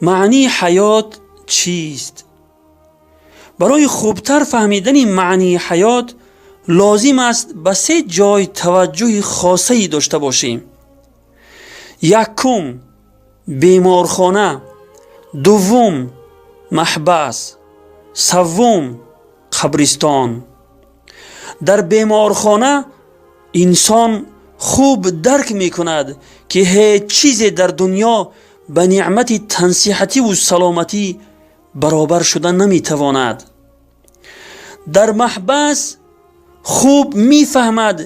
Маънии ҳаёт чист? Барои хубтар фаҳмидани маънии ҳаёт лозим аст ба се ҷой таваҷҷӯҳи хосае дошта бошем. Якум, беморхона, дуввум, маҳбас, саввум, қабристон. Дар беморхона инсон хуб дарк мекунад, ки ҳеҷ чизе дар дунё ба неъмати тансиҳативу саломатӣ баробар шуда наметавонад. Дар маҳбас хуб мефаҳмад,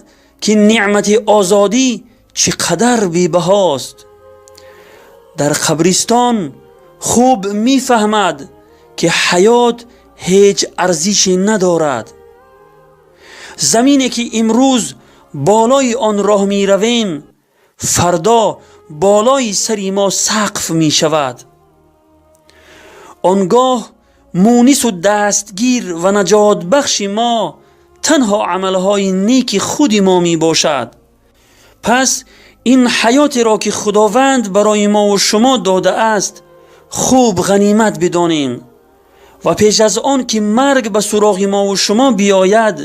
ки неъмати озодӣ чӣ қадар бебаҳост. Дар қабристон хуб мефаҳмад, ки ҳаёт ҳеҷ арзише надорад. Замине, ки имрӯз болои он роҳ меравем, фардо болои сари мо сақф мешавад. Он гоҳ мунису дастгир ва наҷотбахши мо танҳо амалҳои неки худи мо мебошад. Пас ин ҳаётеро, ки Худованд барои мову шумо додааст, хуб ғанимат бидонем ва пеш аз он ки марг ба суроғи мову шумо биёяд,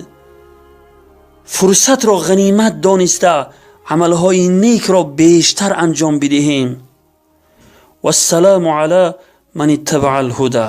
фурсатро ғанимат дониста, амалҳои некро бештар анҷом бидиҳем. Вассалому ала ман иттабаа алҳуда.